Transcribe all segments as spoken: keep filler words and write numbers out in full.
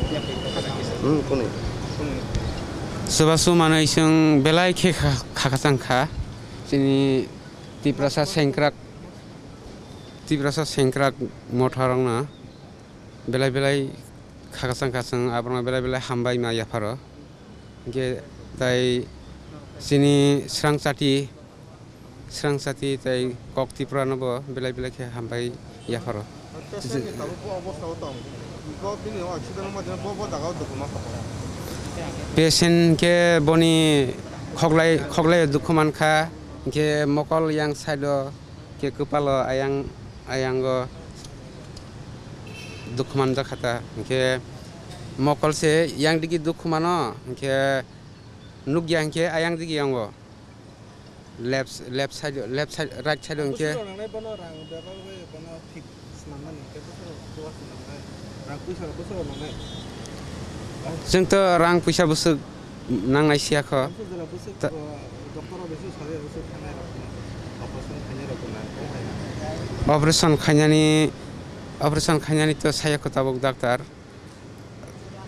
Hmm, kuni. Chubachu manwi chwng belai khe kha-, khakchang kha. Chini Tiprasa sengkrak, Tiprasa sengkrak motharokno belai belai khakchang kha chwng, aborokno belai belai hambai ma yapharo. Hwnkhe tai chini srang chati, srang chati tai kok Tripura no bo belai belai khe hambai yapharo. Patient ni tabuk bo obostha o tong. Bo bini o accident wngma jani bo, bo jaga o dukhu ma kha. Patient khe boni khoklai, khoklai dukhu man kha, hwnkhe mokol yang side o khe kwpalo ayang, ayango dukhu manjak kha ta, hwnkhe mokol se yang digi dukhu mano, hwnkhe nukya hwnkhe ayang digi yango left, left side, left side, right side o hwnkhe. Bwswk rok nangnai bono rang bebak bai bono thik swnamnani hwnkhe bwswk rok kuwar swnamnai, rang puisa rok bwswk rok nangnai. Chwng to rang puisa bwswk nangnai siya kho. Bwswk jora bwswk, ta- o, doctor rok bwswk sari bwswk khainai rok, operation khainai rok nang tong khaina. Operation khainani, operation khainani to saya kho tabuk doctor.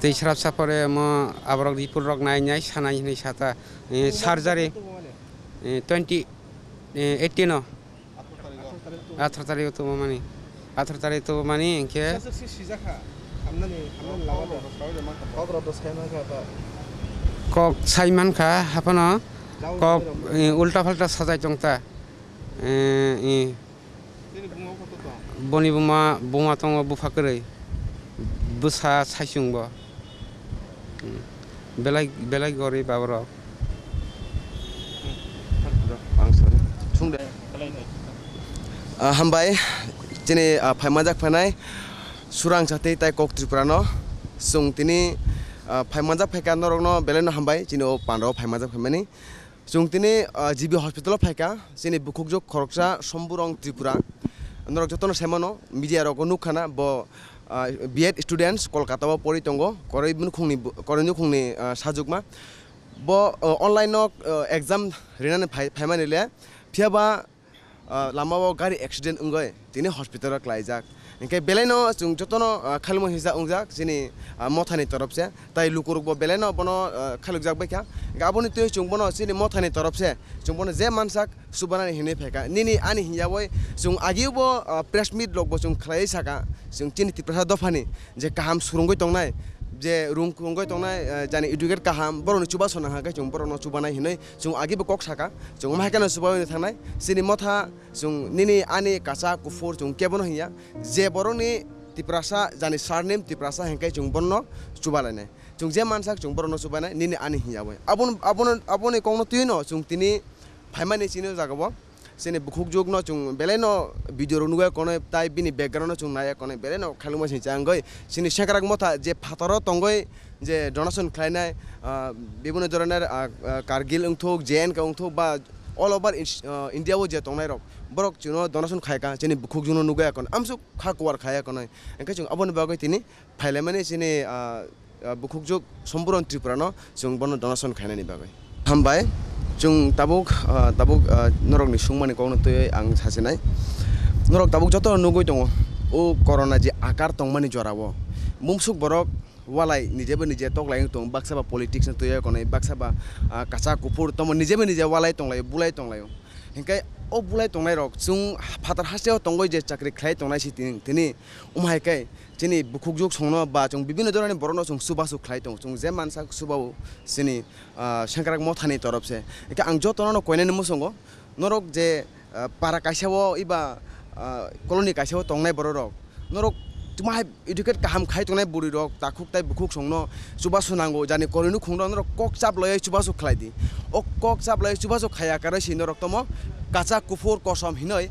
Tei srapsa pore mo aborok report rok nai nai sanai hinui sata, eh, surgery, eh, twenty, eh, eighteen o. Atharo tarikh o tubumani. Atharo tarikh tubumani hwnkhe. Sijak kha. Hamnani, hamnani lawa de. Kok rok to sai mankha ta. Kok sai mankha, haphano kok, eh, ulta phalta sajai tongta. Eh, eh. Boni buma, buma tongo bupha kwrwi. Bwsa saichung bo. Hmm. Belai, belai gorib aborok. Ang sorry. Sung de. Ah, hambai, chini, ah, phaimanjak phainai Surang Chati tai Kok Tripura no. Chwng tini, ah, phaimanjak phaikha norok no belai no hambai, chini o pandao phaimanjak phaimani. Chwng tini, ah, G B hospital o phaikha, chini bukhukjwk khoroksa Somburong Tripura. Norok jotono saimano, media rogo nukkhana, bo, ah, B Ed students Kolkata o pori tongo, koroi nukhungni, koroi nukhungni, ah, sajwkma. Bo, ah, online o, ah, exam rinani phai-, phaimani le, phiyaba, ah, lama o gari accident wngwi tini hospital o klaijak. Hinkhe belaino chwng jotono, ah, khalimo hisa wngjak chini, ah, mothani torop se. Tai lukurokbo belaino bono, ah, khalukjak baikha. Hinkhe aboni twi chwng bono chini mothani torop se chwng bono je mansak chubanani hinwi phaikha. Nini ani hinyawi chwng agibo, ah, press meet rokbo chwng khlaiwi sakha. Chwng chini Tiprasa dophani je kaham swrwngwi tongnai, je rung kwrwngwi tongnai, ah, jani educate kaham, borokni chubachu nangkha khe chwng borokno chubanai hinwi chwng agibo kok sakha. Chwng omo hai kheno chubaui thangnai. Chini motha chwng nini ani kacha kuphur chwng kebono hinya. Je borokni Tiprasa, jani surname Tiprasa hinkhe chwng bono chubalainai. Chwng je mansak chwng borokno chubainai, nini ani hinya bai. Abon-, abono, aboni kokno twino chwng tini phaimani chini o jagao. Chini bukhukjwkno chwng belaino video rok nugwi konwi, tai bini background no chwng naiya konwi, belaino khalungma singcha wngwi. Chini sengkrak motha je phataro tongwi je donation khlainai, ah, bibhinno dhoroner, ah, ah, Kargil wngthok, J N K wngthok ba all over ins-, ah, India o je tongnai rok, borok chwngno donation khaika, chini bukhukjwkno nugwi ya konwi, amsuk kha kuwar khaiya konwi. Hinkhe chwng aboni bagwi tini phailaimani chini, ah, ah, bukhukjwk Sompuron Tripura no chwng bono donation khainani bagwi. Hambai, chwng tabuk, ah, tabuk, ah, norokni sungmani kokno twiwi ang sachinai. Norok tabuk joto nugwi tongo, o corona je akar tongmani jorao bumsuk borok walai nije bai nije toklai wng tong, baksa ba politics no twiwi konwi, baksa ba, ah, kacha kuphur tamo nije bai nije walai tonglaio, bulai tonglaio. Hinkhe o bulai tongnairok chwng phatar hasteo tongwi je chakri khlai tongnai si tini, tini omo hai khe chini bukhukjwk songno ba chwng bibhinno dhoroner borokno chwng chubachu khlai tongo. Chwng je mansa chubao chini, ah, sengkrak mothani torop se. Hinkhe ang jotono no koinani muchungo norok je, ah, para kaisa o eba, ah, colony kaisa o tongnai borok rok, norok tuma hai educate kaham khai tongnai bwrwi rok takhuk tai bukhuk songno chubachu nango, jani koroi nukhung rok norok kok chap laiwi chubachu khlai di. O kok chap laiwi chubachu khaiya karwi si norok tomo kacha kuphur kosom hinoi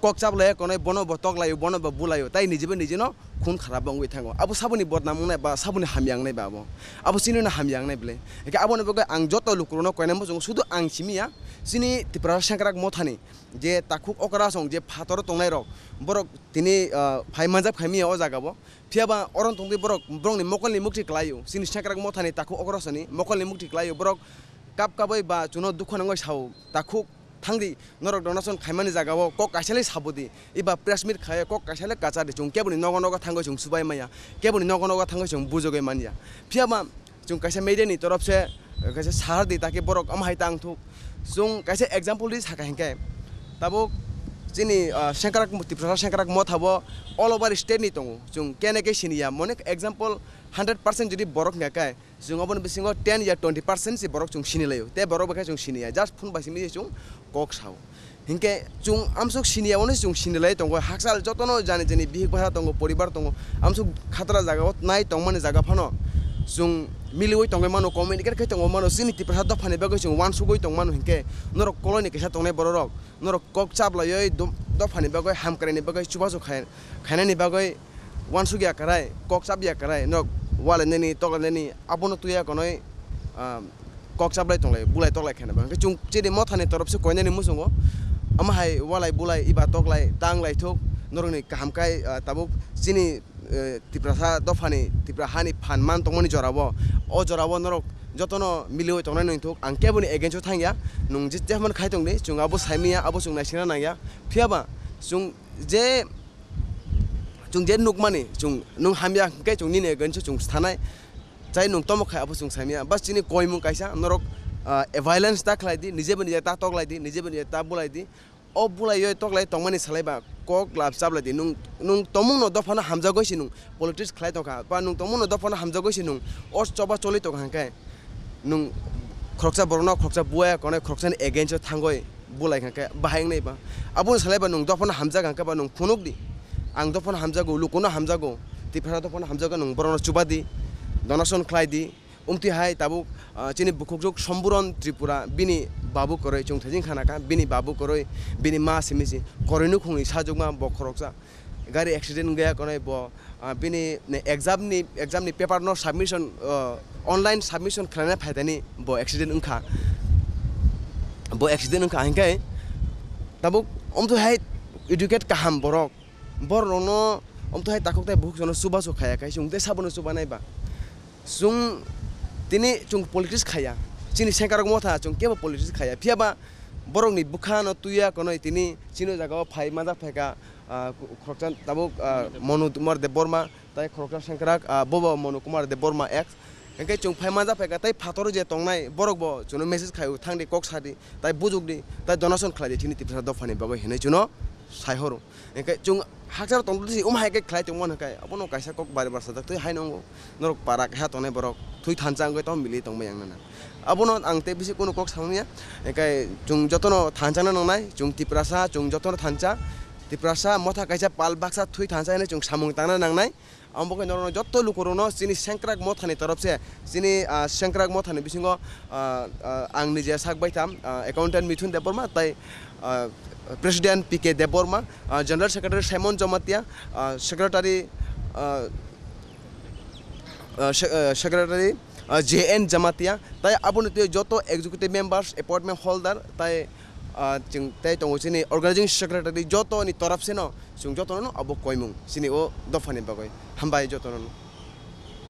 kok chap laiya konwi bono bo toklaio, bono bo bulaio, tai nijibo nijino khun kharap wngwi thango. Abo saboni bodnam wngnai ba saboni hamya wngnai ba abo? Abo chini no hamya wngnai bwle. Hinkhe aboni bagwi ang joto lukurokno koinai muchungo, sudu ang simi ya, chini Tiprasa sengkrak mothani je takhuk okra song je phataro tongnai rok, borok tini, ah, phai manjak phai manya o jaga o. Phiya ba oro tongwi borok, borokni mokolni mukti kwlaio, chini sengkrak mothani takhuk okra soni mokolni mukti kwlaio, borok kap kabwi ba chwngno dukhu nangwi sao, takhuk thangdi, norok donation khaimani jagao kok kaisa le sabudi, eba press meet khai kok kaisa le kacha di, chwng keboni nogo nogo thangwi chwng subai manya, keboni nogo nogo thangwi chwng bujogwi manya. Phiya ba chwng kaisa media ni torop se, eh, kaisa sahar di, taki borok omo hai tang thuk. Chwng kaisa example di saka hinkhe, tabuk chini, ah, sengkrak, Tiprasa sengkrak motha bo all over state ni tongo. Chwng kene ke siniya, mone example hundred percent jodi borok hinkha khe, chwng oboni bisingo ten ya twenty percent se borok chwng sini laio. Te borok bai khe chwng siniya, just phone bai simi chwng kok sao. Hinkhe chwng amsuk siniya, ono chwng sini lai tongo. Hakchal jotono jani jani bihik bwsa tongo, poribar tongo. Amsuk khatra jaga o nai tongmani jaga phano chwng miliwi tongwi mano, communicate khai tongwi mano. Chini Tiprasa dophani bagwi chwng uansugwi tong mano hinkhe norok koloni kisa tongnai bororok, norok kok chaplaiwi do-, dophani bagwi, hamkraini bagwi, chubachu khai-, khainani bagwi uansukya kwrai, kok chapya kwrai, norok walainani, toklainani, abono tuya konwi, ah, kok chaplai tonglai, bulai toklai khaina ba. Hwnkhe chwng chini mothani torop se koinani muchungo. Omo hai walai bulai eba toklai tanglai thuk, norokni kaham khai, ah, tabuk chini, eh, Tiprasa dophani, Tipra hani phan man tongmani jorao, o jorao norok jotono miliwi tongnai nung thuk. Ang keboni against o thangya, nung je tei phano khai tongdi, chwng abo saimanya, abo chwng naisingna nangya. Phiya ba chwng je Chwng je nukmani, chwng, nwng hamya hwnkhe chwng nini against o chwng sanai. Chai nwng tomo khai abo chwng saimanya. Bas chini koimung kaisa, norok, ah, violence ta khlai di, nije bai nije ta toklai di, nije bai nije ta bulai di. O bulaiwi toklai tongmani salai ba kok lab chaplai di. Nwng, nwng tongmungno dophano hamjagwi se nwng politics khlai tongkha, ba nwng tongmungno dophano hamjagwi se nwng o choba choli tongkha hwnkhe nwng khoroksa borokno, khoroksa buya konai khoroksani against o thangwi bulai kha khe bahai wngnai ba. Aboni salai ba nwng dophano hamjak hwnkhe ba nwng phunuk di. Ang dophano hamjago, lukuno hamjago, Tiprasa dophano hamjago, nwng borokno chuba di, donation khlai di. Umtwi hai tabuk, ah, chini bukhukjwk Somburon Tripura, bini babu kwrwi chwng thajin khana kha, bini babu kwrwi, bini ma simi si kwrwi nukhungni sajwkma bo khoroksa. Gari accident wngya konai bo, ah, bini ne exam ni, exam ni paper no submission, ah, online submission khlaina phaitani bo accident wngkha. Bo accident wngkha hinkhe tabuk omtwi hai educate kaham borok, borok no omtwi hai takhuk tai bukhuk jono chubachu khaya khai chwng tei sabono chubanai ba. Chwng tini chwng politics khaya, chini sengkarok motha chwng kebo politics khaya, phiya ba borokni bwkha no tuya konoi tini chini jagao phai manjak phaikha, ah, khoroksa tabuk, ah, Monu Kumar Debbarma, tai khoroksa sengkrak, ah, bobo Monu Kumar Debbarma ex. Hinkhe chwng phai manjak phaikha, tai phator je tongnai borok bo chwngno message khaio, thangdi kok sadi, tai bujukdi, tai donation khlaidi chini Tiprasa dophani bagwi hinwi chwngno saihoro. Hinkhe chwng hakchar tongtwtwi omo hai khe khlai tongmani hwnkhe abono kaisa kok bari bar sajak twi haino wngo. Norok para keha tongnai borok thwi thansa wngwi tamo milwi tongmani ang nana. Abono ang tei bisi kunu kok samya. Hinkhe chwng jotono thansa na nangnai, chwng Tiprasa, chwng jotono thansa. Tiprasa motha kaisa pal baksa thwi thansa hinwi chwng samung tangna nangnai. Amo khe norokno jotto lukurokno chini sengkrak mothani torop se, chini, ah, sengkrak mothani bisingo, ah, ah, ang nije sak baitham, ah, accountant Mithun Debbarma tai, ah, president P K Debbarma, ah, general secretary Simon Jamatia, ah, secretary, ah, ah, se-, ah, secretary, ah, J N Jamatia, tai aboni twi joto executive members, appointment holder, tai, ah, chwng, tai tongo chini organizing secretary, joto ni torop seno chwng jotono abo koimung chini o dophani bagwi. Hambai jotono.